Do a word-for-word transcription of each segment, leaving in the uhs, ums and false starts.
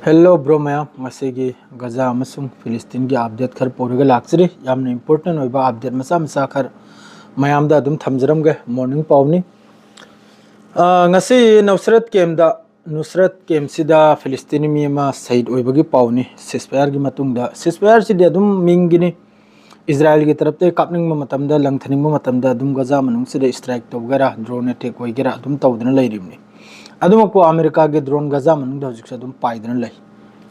Hello bro ꯃꯌꯥꯝ, ꯉꯁꯤꯒꯤ ꯒꯖꯥ ꯑꯃꯁꯨꯡ ꯐꯤꯂꯤꯁꯇꯤꯟꯒꯤ ꯑꯞꯗꯦꯠ ꯈꯔ ꯄꯨꯔꯒ ꯂꯥꯛꯆꯔꯤ꯫ ꯌꯥꯝꯅ ꯏꯝꯄꯣꯔꯇꯦꯟ ꯑꯣꯏꯕ ꯑꯞꯗꯦꯠ ꯃꯆꯥ ꯃꯆꯥ ꯈꯔ ꯃꯌꯥꯝꯗ ꯑꯗꯨꯝ ꯊꯝꯖꯔꯝꯒꯦ꯫ ꯃꯣꯔꯅꯤꯡ ꯄꯥꯎꯅꯤ꯫ ꯑ, ꯉꯁꯤ ꯅꯨꯁꯔꯠ ꯀꯦꯝꯗ, ꯅꯨꯁꯔꯠ ꯀꯦꯝꯁꯤꯗ ꯐꯤꯂꯤꯁꯇꯤꯅꯤ ꯃꯤ ꯑꯃ ꯁꯍꯤꯗ ꯑꯣꯏꯕꯒꯤ ꯄꯥꯎꯅꯤ꯫ ꯁꯤꯁꯐꯥꯌꯔꯒꯤ ꯃꯇꯨꯡꯗ, ꯁꯤꯁꯐꯥꯌꯔꯁꯤꯗꯤ ꯑꯗꯨꯝ ꯃꯤꯡꯒꯤꯅꯤ꯫ ꯏꯖꯔꯥꯌꯦꯜꯒꯤ ꯇꯔꯞꯇꯒꯤ ꯀꯥꯞꯅꯤꯡꯕ ꯃꯇꯝꯗ, ꯂꯪꯊꯅꯤꯡꯕ ꯃꯇꯝꯗ ꯑꯗꯨꯝ ꯒꯖꯥ ꯃꯅꯨꯡꯁꯤꯗ ꯏꯁꯇ꯭ꯔꯥꯏꯛ ꯇꯧꯒꯦꯔꯥ, ꯗ꯭ꯔꯣꯟ ꯑꯦꯇꯦꯛ ꯑꯣꯏꯒꯦꯔꯥ, ꯑꯗꯨꯝ ꯇꯧꯗꯨꯅ ꯂꯩꯔꯤꯕꯅꯤ꯫ ꯑꯗꯨꯃꯛꯄꯨ ꯑꯃꯦꯔꯤꯀꯥꯒꯤ ꯗ꯭ꯔꯣꯟ ꯒꯖꯥ ꯃꯅꯨꯡꯗ ꯍꯧꯖꯤꯛꯁꯨ ꯑꯗꯨꯝ ꯄꯥꯏꯗꯨꯅ ꯂꯩ꯫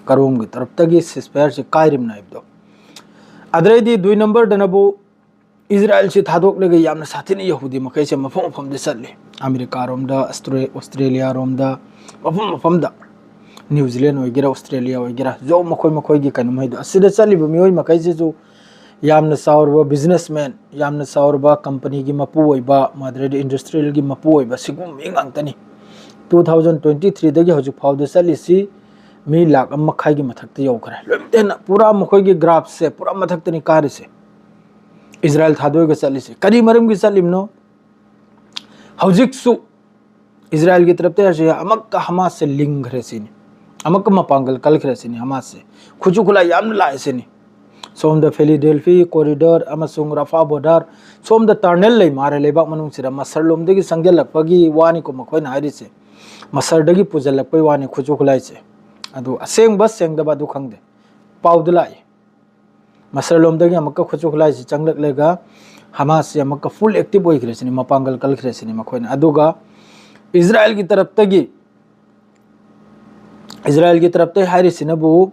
ꯀꯔꯣꯝꯒꯤ ꯇꯔꯞꯇꯒꯤ ꯁꯤꯁꯐꯥꯌꯔꯁꯤ ꯀꯥꯏꯔꯤꯕꯅꯣ ꯍꯥꯏꯕꯗꯣ꯫ ꯑꯗꯨꯗꯩꯗꯤ ꯗꯨꯏ ꯅꯝꯕꯔꯗꯅꯕꯨ ꯏꯖꯔꯥꯌꯦꯜꯁꯤ ꯊꯥꯗꯣꯛꯂꯒ ꯌꯥꯝꯅ ꯁꯥꯊꯤꯅ ꯌꯍꯨꯗꯤ ꯃꯈꯩꯁꯦ ꯃꯐꯝ ꯃꯐꯝꯗ ꯆꯠꯂꯤ꯫ ꯑꯃꯦꯔꯤꯀꯥꯔꯣꯝꯗ, ꯑꯁꯇ꯭ꯔꯦ-, ꯑꯣꯁꯇ꯭ꯔꯦꯂꯤꯌꯥꯔꯣꯝꯗ, ꯃꯐꯝ ꯃꯐꯝꯗ, ꯅ꯭ꯌꯨ ꯖꯤꯂꯦꯟ ꯑꯣꯏꯒꯦꯔꯥ, ꯑꯣꯁꯇ꯭ꯔꯦꯂꯤꯌꯥ ꯑꯣꯏꯒꯦꯔꯥ, ꯖꯣ-, ꯃꯈꯣꯏ ꯃꯈꯣꯏꯒꯤ ꯀꯩꯅꯣꯃꯩꯗꯣ꯫ ꯑꯁꯤꯗ ꯆꯠꯂꯤꯕ ꯃꯤꯑꯣꯏ ꯃꯈꯩꯁꯤꯁꯨ ꯌꯥꯝꯅ ꯆꯥꯎꯔꯕ ꯕꯤꯖꯤꯅꯦꯁꯃꯦꯟ, ꯌꯥꯝꯅ ꯆꯥꯎꯔꯕ ꯀꯝꯄꯅꯤꯒꯤ ꯃꯄꯨ ꯑꯣꯏꯕ, ꯃꯗꯨꯗꯩꯗꯤ ꯏꯟꯗꯁꯇ꯭ꯔꯤꯌꯦꯜꯒꯤ ꯃꯄꯨ ꯑꯣꯏꯕ, ꯁꯤꯒꯨꯝꯕ ꯃꯤ ꯉꯥꯛꯇꯅꯤ꯫ ꯇꯨ ꯊꯥꯎꯖꯟ ꯇ꯭ꯋꯦꯟꯇꯤ ꯊ꯭ꯔꯤꯗꯒꯤ ꯍꯧꯖꯤꯛ ꯐꯥꯎꯗ ꯆꯠꯂꯤꯁꯤ ꯃꯤ ꯂꯥꯈ ꯑꯃ ꯃꯈꯥꯏꯒꯤ ꯃꯊꯛꯇ ꯌꯧꯈ꯭ꯔꯦ꯫ ꯂꯣꯏꯅꯃꯛꯇ ꯍꯦꯟꯅ ꯄꯨꯔꯥ ꯃꯈꯣꯏꯒꯤ ꯒ꯭ꯔꯥꯐꯁꯦ ꯄꯨꯔꯥ ꯃꯊꯛꯇꯅꯤ ꯀꯥꯔꯤꯁꯦ꯫ ꯏꯖꯔꯥꯌꯦꯜ ꯊꯥꯗꯣꯛꯑꯒ ꯆꯠꯂꯤꯁꯦ ꯀꯔꯤ ꯃꯔꯝꯒꯤ ꯆꯠꯂꯤꯕꯅꯣ? ꯍꯧꯖꯤꯛꯁꯨ ꯏꯖꯔꯥꯌꯦꯜꯒꯤ ꯇꯔꯞꯇ ꯍꯥꯏꯔꯁꯨ ꯌꯥꯏ, ꯑꯃꯨꯛꯀ ꯍꯃꯥꯁꯁꯦ ꯂꯤꯡꯈ꯭ꯔꯦ ꯁꯤꯅꯤ, ꯑꯃꯨꯛꯀ ꯃꯄꯥꯡꯒꯜ ꯀꯜꯈ꯭ꯔꯦ ꯁꯤꯅꯤ ꯍꯃꯥꯁꯁꯦ꯫ ꯈꯨꯠꯁꯨ ꯈꯨꯠꯂꯥꯏ ꯌꯥꯝꯅ ꯂꯥꯛꯑꯦ ꯁꯤꯅꯤ꯫ ꯁꯣꯝꯗ ꯐꯤꯂꯤꯗꯦꯜꯐꯤ ꯀꯣꯔꯤꯗꯣꯔ ꯑꯃꯁꯨꯡ ꯔꯐꯥ ꯕꯣꯔꯗꯔ, ꯁꯣꯝꯗ ꯇꯔꯅꯦꯜ ꯂꯩ ꯃꯥꯔꯦ ꯂꯩꯕꯥꯛ ꯃꯅꯨꯡꯁꯤꯗ, ꯃꯁꯔꯂꯣꯝꯗꯒꯤ ꯆꯪꯁꯤꯜꯂꯛꯄꯒꯤ ꯋꯥꯅꯤꯀꯣ ꯃꯈꯣꯏꯅ ꯍꯥꯏꯔꯤꯁꯦ, ꯃꯁꯔꯗꯒꯤ ꯄꯨꯁꯤꯜꯂꯛꯄꯒꯤ ꯋꯥꯅꯤ ꯈꯨꯠꯁꯨ ꯈꯨꯠꯂꯥꯏꯁꯦ꯫ ꯑꯗꯨ ꯑꯁꯦꯡꯕ ꯁꯦꯡꯗꯕ ꯑꯗꯨ ꯈꯪꯗꯦ, ꯄꯥꯎꯗ ꯂꯥꯛꯏ꯫ ꯃꯁꯔꯂꯣꯝꯗꯒꯤ ꯑꯃꯨꯛꯀ ꯈꯨꯠꯁꯨ ꯈꯨꯠꯂꯥꯏꯁꯤ ꯆꯪꯂꯛꯂꯒ ꯍꯃꯥꯁꯁꯤ ꯑꯃꯨꯛꯀ ꯐꯨꯜ ꯑꯦꯛꯇꯤꯚ ꯑꯣꯏꯈ꯭ꯔꯦ ꯁꯤꯅꯤ, ꯃꯄꯥꯡꯒꯜ ꯀꯜꯈ꯭ꯔꯦ ꯁꯤꯅꯤ ꯃꯈꯣꯏꯅ꯫ ꯑꯗꯨꯒ ꯏꯖꯔꯥꯌꯦꯜꯒꯤ ꯇꯔꯞꯇꯒꯤ, ꯏꯖꯔꯥꯌꯦꯜꯒꯤ ꯇꯔꯞꯇꯒꯤ ꯍꯥꯏꯔꯤꯁꯤꯅꯕꯨ,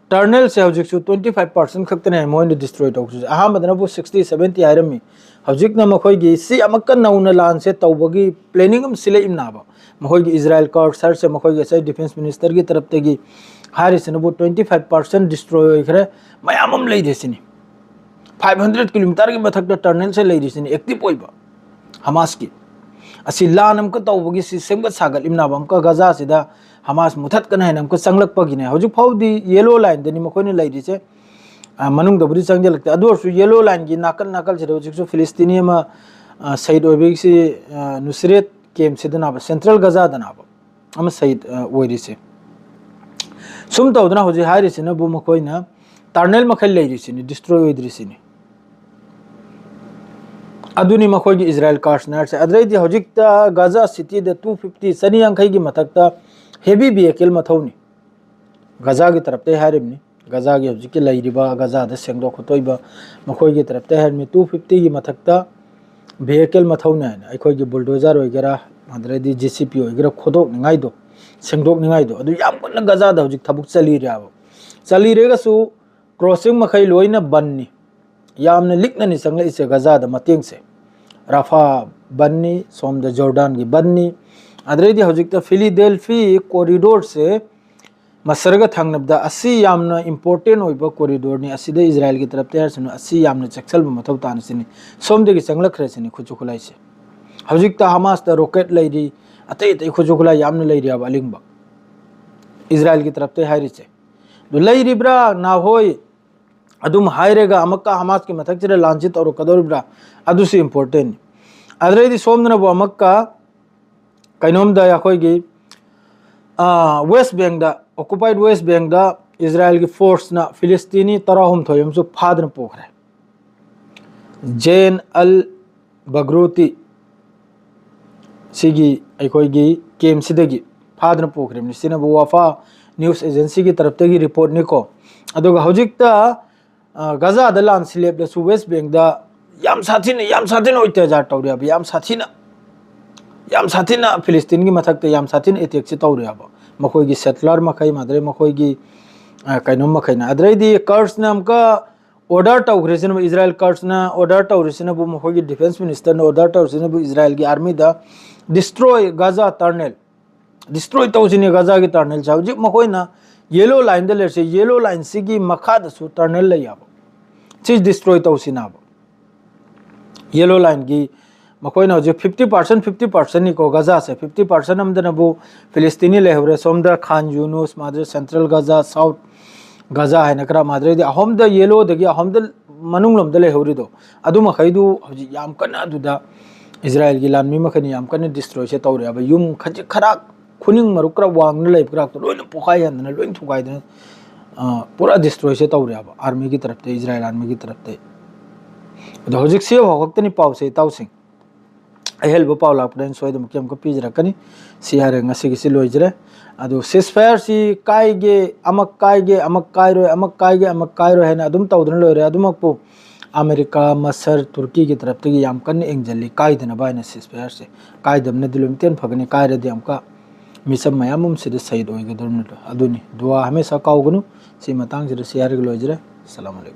ꯇꯔꯅꯦꯜꯁꯦ ꯍꯧꯖꯤꯛꯁꯨ ꯇ꯭ꯋꯦꯟꯇꯤ ꯐꯥꯏꯚ ꯄꯥꯔꯁꯦꯟ ꯈꯛꯇꯅꯦ ꯃꯣꯏꯅ ꯗꯤꯁꯇ꯭ꯔꯣꯏ ꯇꯧꯈ꯭ꯔꯤꯁꯦ꯫ ꯑꯍꯥꯟꯕꯗꯅꯕꯨ ꯁꯤꯛꯁꯇꯤ ꯁꯚꯦꯟꯇꯤ ꯍꯥꯏꯔꯝꯃꯤ꯫ ꯍꯧꯖꯤꯛꯅ ꯃꯈꯣꯏꯒꯤ ꯁꯤ ꯑꯃꯨꯛꯀ ꯅꯧꯅ ꯂꯥꯟꯁꯦ ꯇꯧꯕꯒꯤ ꯄ꯭ꯂꯦꯅꯤꯡ ꯑꯃ ꯁꯤꯜꯂꯛꯏꯕꯅꯥꯕ꯫ ꯃꯈꯣꯏꯒꯤ ꯏꯖꯔꯥꯌꯦꯜ ꯀꯔꯁꯔꯁꯦ ꯃꯈꯣꯏꯒꯤ ꯉꯁꯥꯏ ꯗꯤꯐꯦꯟꯁ ꯃꯤꯅꯤꯁꯇꯔꯒꯤ ꯇꯔꯞꯇꯒꯤ ꯍꯥꯏꯔꯤꯁꯤꯅꯕꯨ ꯇ꯭ꯋꯦꯟꯇꯤ ꯐꯥꯏꯚ ꯄꯥꯔꯁꯦꯟ ꯗꯤꯁꯇ꯭ꯔꯣꯏ ꯑꯣꯏꯈ꯭ꯔꯦ, ꯃꯌꯥꯝ ꯑꯃ ꯂꯩꯔꯦ ꯁꯤꯅꯤ꯫ ꯐꯥꯏꯚ ꯍꯟꯗ꯭ꯔꯦꯠ ꯀꯤꯂꯣꯃꯤꯇꯔꯒꯤ ꯃꯊꯛꯇ ꯇꯔꯅꯦꯜꯁꯦ ꯂꯩꯔꯤꯁꯤꯅꯤ ꯑꯦꯛꯇꯤꯚ ꯑꯣꯏꯕ ꯍꯃꯥꯁꯀꯤ꯫ ꯑꯁꯤ ꯂꯥꯟ ꯑꯃꯨꯛꯀ ꯇꯧꯕꯒꯤ ꯁꯤ ꯁꯦꯝꯒꯠ ꯁꯥꯒꯠꯂꯤꯕꯅꯥꯕ ꯑꯃꯨꯛꯀ ꯒꯖꯥꯁꯤꯗ ꯍꯃꯥꯁ ꯃꯨꯊꯠꯀꯅꯤ ꯍꯥꯏꯅ ꯑꯃꯨꯛꯀ ꯆꯪꯂꯛꯄꯒꯤꯅꯦ꯫ ꯍꯧꯖꯤꯛ ꯐꯥꯎꯗꯤ ꯌꯦꯂꯣ ꯂꯥꯏꯟꯗꯅꯤ ꯃꯈꯣꯏꯅ ꯂꯩꯔꯤꯁꯦ꯫ ꯑ, ꯃꯅꯨꯡꯗꯕꯨꯗꯤ ꯆꯪꯁꯤꯜꯂꯛꯇꯦ꯫ ꯑꯗꯨ ꯑꯣꯏꯔꯁꯨ ꯌꯦꯂꯣ ꯂꯥꯏꯟꯒꯤ ꯅꯥꯀꯟ ꯅꯥꯀꯟꯁꯤꯗ ꯍꯧꯖꯤꯛꯁꯨ ꯐꯤꯂꯤꯁꯇꯤꯅꯤ ꯑꯃ, ꯑ, ꯁꯍꯤꯗ ꯑꯣꯏꯕꯒꯤꯁꯤ, ꯑ, ꯅꯨꯁꯔꯦꯠ ꯀꯦꯝꯁꯤꯗꯅꯥꯕ, ꯁꯦꯟꯇ꯭ꯔꯦꯜ ꯒꯖꯥꯗꯅꯥꯕ ꯑꯃ ꯁꯍꯤꯗ, ꯑ, ꯑꯣꯏꯔꯤꯁꯦ꯫ ꯁꯨꯝ ꯇꯧꯗꯅ ꯍꯧꯖꯤꯛ ꯍꯥꯏꯔꯤꯁꯤꯅꯕꯨ ꯃꯈꯣꯏꯅ ꯇꯅꯦꯜ ꯃꯈꯩ ꯂꯩꯔꯤꯁꯤꯅꯤ, ꯗꯤꯁꯇ꯭ꯔꯣꯏ ꯑꯣꯏꯗ꯭ꯔꯤꯁꯤꯅꯤ꯫ ꯑꯗꯨꯅꯤ ꯃꯈꯣꯏꯒꯤ ꯏꯖꯔꯥꯏꯜ ꯀꯥꯔꯁꯅꯔꯁꯦ꯫ ꯑꯗꯨꯗꯩꯗꯤ ꯍꯧꯖꯤꯛꯇ ꯒꯥꯖꯥ ꯁꯤꯇꯤꯗ ꯇꯨ ꯐꯤꯐꯇꯤ, ꯆꯅꯤ ꯌꯥꯡꯈꯩꯒꯤ ꯃꯊꯛꯇ ꯍꯦꯚꯤ ꯚꯤꯍꯤꯀꯜ ꯃꯊꯧꯅꯤ꯫ ꯒꯥꯖꯥꯒꯤ ꯇꯔꯞꯇꯩ ꯍꯥꯏꯔꯤꯕꯅꯤ꯫ ꯒꯥꯖꯥꯒꯤ ꯍꯧꯖꯤꯛꯀꯤ ꯂꯩꯔꯤꯕ ꯒꯥꯖꯥꯗ ꯁꯦꯡꯗꯣꯛ ꯈꯣꯠꯇꯣꯛꯏꯕ ꯃꯈꯣꯏꯒꯤ ꯇꯔꯞꯇꯩ ꯍꯥꯏꯔꯤꯕꯅꯤ, ꯇꯨ ꯐꯤꯐꯇꯤꯒꯤ ꯃꯊꯛꯇ ꯚꯤꯍꯤꯀꯜ ꯃꯊꯧꯅꯤ ꯍꯥꯏꯅ꯫ ꯑꯩꯈꯣꯏꯒꯤ ꯕꯨꯜꯗꯣꯖꯔ ꯑꯣꯏꯒꯦꯔꯥ, ꯑꯗꯨꯗꯩꯗꯤ ꯖꯦ ꯁꯤ ꯕꯤ ꯑꯣꯏꯒꯦꯔꯥ, ꯈꯣꯠꯇꯣꯛꯅꯤꯡꯉꯥꯏꯗꯣ, ꯁꯦꯡꯗꯣꯛꯅꯤꯡꯉꯥꯏꯗꯣ, ꯑꯗꯨ ꯌꯥꯝ ꯀꯟꯅ ꯒꯥꯖꯥꯗ ꯍꯧꯖꯤꯛ ꯊꯕꯛ ꯆꯠꯂꯤꯔꯦꯕ꯫ ꯆꯠꯂꯤꯔꯒꯁꯨ ꯀ꯭ꯔꯣꯁꯤꯡ ꯃꯈꯩ ꯂꯣꯏꯅ ꯕꯟꯅꯤ꯫ ꯌꯥꯝꯅ ꯂꯤꯛꯅꯅꯤ ꯆꯪꯂꯛꯏꯁꯦ ꯒꯥꯖꯥꯗ ꯃꯇꯦꯡꯁꯦ꯫ ꯔꯥꯐꯥ ꯕꯟꯅꯤ, ꯁꯣꯝꯗ ꯖꯣꯔꯗꯥꯟꯒꯤ ꯕꯟꯅꯤ꯫ ꯑꯗꯨꯗꯩꯗꯤ ꯍꯧꯖꯤꯛꯇ ꯐꯤꯂꯤꯗꯦꯜꯐꯤ ꯀꯣꯔꯤꯗꯣꯔꯁꯦ ꯃꯁꯔꯒ ꯊꯪꯅꯕꯗ, ꯑꯁꯤ ꯌꯥꯝꯅ ꯏꯝꯄꯣꯔꯇꯦꯟ ꯑꯣꯏꯕ ꯀꯣꯔꯤꯗꯣꯔꯅꯤ꯫ ꯑꯁꯤꯗ ꯏꯖꯔꯥꯏꯜꯒꯤ ꯇꯔꯞꯇ ꯍꯥꯏꯔꯁꯅꯨ, ꯑꯁꯤ ꯌꯥꯝꯅ ꯆꯦꯛꯁꯤꯟꯕ ꯃꯊꯧ ꯇꯥꯅ ꯁꯤꯅꯤ꯫ ꯁꯣꯝꯗꯒꯤ ꯆꯪꯂꯛꯈ꯭ꯔꯦ ꯁꯤꯅꯤ ꯈꯨꯠꯁꯨ ꯈꯨꯠꯂꯥꯏꯁꯦ꯫ ꯍꯧꯖꯤꯛꯇ ꯍꯃꯥꯁꯇ ꯔꯣꯀꯦꯠ ꯂꯩꯔꯤ, ꯑꯇꯩ ꯑꯇꯩ ꯈꯨꯠꯁꯨ ꯈꯨꯠꯂꯥꯏ ꯌꯥꯝꯅ ꯂꯩꯔꯤ ꯍꯥꯏꯕ ꯑꯂꯤꯡꯕ, ꯏꯖꯔꯥꯏꯜꯒꯤ ꯇꯔꯞꯇ ꯍꯥꯏꯔꯤꯁꯦ꯫ ꯑꯗꯨ ꯂꯩꯔꯤꯕ꯭ꯔꯥ ꯅꯍꯣꯏ? ꯑꯗꯨꯝ ꯍꯥꯏꯔꯒ ꯑꯃꯨꯛꯀ ꯍꯃꯥꯁꯀꯤ ꯃꯊꯛꯁꯤꯗ ꯂꯥꯟꯁꯤ ꯇꯧꯔꯛꯀꯗꯧꯔꯤꯕ꯭ꯔꯥ? ꯑꯗꯨꯁꯨ ꯏꯝꯄꯣꯔꯇꯦꯟꯅꯤ꯫ ꯑꯗꯨꯗꯩꯗꯤ ꯁꯣꯝꯗꯅꯕꯨ ꯑꯃꯨꯛꯀ ꯀꯩꯅꯣꯝꯗ ꯑꯩꯈꯣꯏꯒꯤ, ꯑꯥ, ꯋꯦꯁ ꯕꯦꯡꯗ, ꯑꯣꯀꯨꯄꯥꯏꯠ ꯋꯦꯁ ꯕꯦꯡꯗ ꯏꯖꯔꯥꯏꯜꯒꯤ ꯐꯣꯔꯁꯅ ꯐꯤꯂꯤꯁꯇꯤꯅꯤ ꯇꯔꯥꯍꯨꯝꯗꯣꯏ ꯑꯃꯁꯨ ꯐꯥꯗꯅ ꯄꯨꯈ꯭ꯔꯦ꯫ ꯖꯦꯟ ꯑꯜ ꯕꯒ꯭ꯔꯨꯇꯤ ꯁꯤꯒꯤ ꯑꯩꯈꯣꯏꯒꯤ ꯀꯦꯝꯁꯤꯗꯒꯤ ꯐꯥꯗꯨꯅ ꯄꯨꯈ꯭ꯔꯤꯕꯅꯤ꯫ ꯁꯤꯅꯕꯨ ꯋꯥꯐꯥ ꯅ꯭ꯌꯨꯁ ꯑꯦꯖꯦꯟꯁꯤꯒꯤ ꯇꯔꯞꯇꯒꯤ ꯔꯤꯄꯣꯔꯠꯅꯤꯀꯣ꯫ ꯑꯗꯨꯒ ꯍꯧꯖꯤꯛꯇ, ꯑ, ꯒꯖꯥꯗ ꯂꯥꯟ ꯁꯤꯂꯦꯞꯂꯁꯨ ꯋꯦꯁ ꯕꯦꯡꯗ ꯌꯥꯝ ꯁꯥꯊꯤꯅ, ꯌꯥꯝ ꯁꯥꯊꯤꯅ ꯑꯣꯏꯇꯦꯖꯥꯔ ꯇꯧꯔꯦ ꯍꯥꯏꯕ, ꯌꯥꯝ ꯁꯥꯊꯤꯅ, ꯌꯥꯝ ꯁꯥꯊꯤꯅ ꯐꯤꯂꯤꯁꯇꯤꯟꯒꯤ ꯃꯊꯛꯇ ꯌꯥꯝ ꯁꯥꯊꯤꯅ ꯑꯦꯇꯦꯛꯁꯤ ꯇꯧꯔꯦ ꯍꯥꯏꯕ꯫ ꯃꯈꯣꯏꯒꯤ ꯁꯦꯇꯂꯔ ꯃꯈꯩ, ꯃꯥꯗ꯭ꯔꯦ ꯃꯈꯣꯏꯒꯤ, ꯑ, ꯀꯩꯅꯣ ꯃꯈꯩꯅ꯫ ꯑꯗꯨꯗꯩꯗꯤ ꯀꯔꯁꯅ ꯑꯃꯨꯛꯀ ꯑꯣꯔꯗꯔ ꯇꯧꯈ꯭ꯔꯤꯁꯤꯅꯕꯨ, ꯏꯖꯔꯥꯏꯜ ꯀꯔꯁꯅ ꯑꯣꯔꯗꯔ ꯇꯧꯔꯤꯁꯤꯅꯕꯨ, ꯃꯈꯣꯏꯒꯤ ꯗꯤꯐꯦꯟꯁ ꯃꯤꯅꯤꯁꯇꯔꯅ ꯑꯣꯔꯗꯔ ꯇꯧꯔꯤꯁꯤꯅꯕꯨ ꯏꯖꯔꯥꯏꯜꯒꯤ ꯑꯥꯔꯃꯤꯗ, "Destroy Gaza tunnel, destroy ꯇꯧꯁꯤꯅꯤ ꯒꯥꯖꯥꯒꯤ ꯇꯔꯅꯦꯜꯁꯦ"꯫ ꯍꯧꯖꯤꯛ ꯃꯈꯣꯏꯅ ꯌꯦꯂꯣ ꯂꯥꯏꯟꯗ ꯂꯩꯔꯤꯁꯦ, ꯌꯦꯂꯣ ꯂꯥꯏꯟꯁꯤꯒꯤ ꯃꯈꯥꯗꯁꯨ ꯇꯔꯅꯦꯜ ꯂꯩ ꯍꯥꯏꯕ, ꯁꯤ ꯗꯤꯁꯇ꯭ꯔꯣꯏ ꯇꯧꯁꯤꯅꯕ꯫ ꯌꯦꯂꯣ ꯂꯥꯏꯟꯒꯤ ꯃꯈꯣꯏꯅ ꯍꯧꯖꯤꯛ ꯐꯤꯐꯇꯤ ꯄꯥꯔꯁꯦꯟ, ꯐꯤꯐꯇꯤ ꯄꯥꯔꯁꯦꯟꯅꯤꯀꯣ ꯒꯥꯖꯥꯁꯦ꯫ ꯐꯤꯐꯇꯤ ꯄꯥꯔꯁꯦꯟ ꯑꯃꯗꯅꯕꯨ ꯐꯤꯂꯤꯁꯇꯤꯅꯤ ꯂꯩꯍꯧꯔꯦ, ꯁꯣꯝꯗ ꯈꯥꯟ ꯌꯨꯅꯨꯁ, ꯃꯥꯗ꯭ꯔꯦ ꯁꯦꯟꯇ꯭ꯔꯦꯜ ꯒꯥꯖꯥ, ꯁꯥꯎꯠ ꯒꯥꯖꯥ ꯍꯥꯏꯅ ꯈꯔ, ꯃꯥꯗ꯭ꯔꯦꯗꯤ ꯑꯍꯨꯝꯗ ꯌꯦꯂꯣꯗꯒꯤ ꯑꯍꯨꯝꯗ ꯃꯅꯨꯡꯂꯣꯝꯗ ꯂꯩꯍꯧꯔꯤꯗꯣ, ꯑꯗꯨ ꯃꯈꯩꯗꯨ ꯍꯧꯖꯤꯛ ꯌꯥꯝ ꯀꯟꯅ ꯑꯗꯨꯗ ꯏꯖꯔꯥꯏꯜꯒꯤ ꯂꯥꯟꯃꯤ ꯃꯈꯩꯅ ꯌꯥꯝ ꯀꯟꯅ ꯗꯤꯁꯇ꯭ꯔꯣꯏꯁꯦ ꯇꯧꯔꯦꯕ꯫ ꯌꯨꯝ ꯈꯖꯤꯛ ꯈꯔ ꯈꯨꯅꯤꯡ ꯃꯔꯨ ꯈꯔ ꯋꯥꯡꯅ ꯂꯩꯕ ꯈꯔ ꯂꯣꯏꯅ ꯄꯣꯈꯥꯏꯍꯟꯗꯅ, ꯂꯣꯏꯅ ꯊꯨꯒꯥꯏꯗꯅ, ꯑ, ꯄꯨꯔꯥ destroy ꯁꯦ ꯇꯧꯔꯦꯕ army ꯒꯤ ꯇꯔꯞꯇꯩ, Israel army ꯒꯤ ꯇꯔꯞꯇꯩ꯫ ꯑꯗꯣ ꯍꯧꯖꯤꯛ ꯁꯤ ꯐꯥꯎ ꯈꯛꯇꯅꯤ ꯄꯥꯎꯁꯦ, ꯏꯇꯥꯎꯁꯤꯡ꯫ ꯑꯍꯦꯟꯕ ꯄꯥꯎ ꯂꯥꯛꯄꯗ ꯑꯩꯅ ꯁꯣꯏꯗꯅꯃꯛꯀꯤ ꯑꯃꯨꯛꯀ ꯄꯤꯖꯔꯛꯀꯅꯤ꯫ ꯁꯤ ꯍꯥꯏꯔꯒ ꯉꯁꯤꯒꯤꯁꯤ ꯂꯣꯏꯖꯔꯦ꯫ ꯑꯗꯣ ceasefire ꯁꯤ ꯀꯥꯏꯒꯦ, ꯑꯃ ꯀꯥꯏꯒꯦ, ꯑꯃ ꯀꯥꯏꯔꯣꯏ, ꯑꯃ ꯀꯥꯏꯒꯦ, ꯑꯃ ꯀꯥꯏꯔꯣꯏ ꯍꯥꯏꯅ ꯑꯗꯨꯝ ꯇꯧꯗꯨꯅ ꯂꯣꯏꯔꯦ꯫ ꯑꯗꯨꯃꯛꯄꯨ ꯑꯃꯦꯔꯤꯀꯥ, ꯃꯁꯔ, ꯇꯨꯔꯀꯤꯒꯤ ꯇꯔꯞꯇꯒꯤ ꯌꯥꯝ ꯀꯟꯅ ꯏꯪꯖꯜꯂꯤ, ꯀꯥꯏꯗꯅꯕ ꯍꯥꯏꯅ ceasefire ꯁꯦ꯫ ꯀꯥꯏꯗꯕꯅꯗꯤ ꯂꯣꯏ ꯃꯇꯦꯟ ꯐꯒꯅꯤ, ꯀꯥꯏꯔꯗꯤ ꯑꯃꯨꯛꯀ ꯃꯤꯆꯝ ꯃꯌꯥꯝ ꯑꯃ ꯁꯤꯗ ꯁꯍꯤꯗ ꯑꯣꯏꯒꯗꯧꯔꯤꯕꯅꯤ꯫ ꯑꯗꯨꯅꯤ, ꯗꯨꯋꯥ ꯍꯃꯦꯁꯥ ꯀꯥꯎꯒꯅꯨ꯫ ꯁꯤ ꯃꯇꯥꯡꯁꯤꯗ ꯁꯤ ꯍꯥꯏꯔꯒ ꯂꯣꯏꯖꯔꯦ꯫ ꯑꯁꯂꯥꯃꯨ ꯑꯂꯩꯀꯨꯝ꯫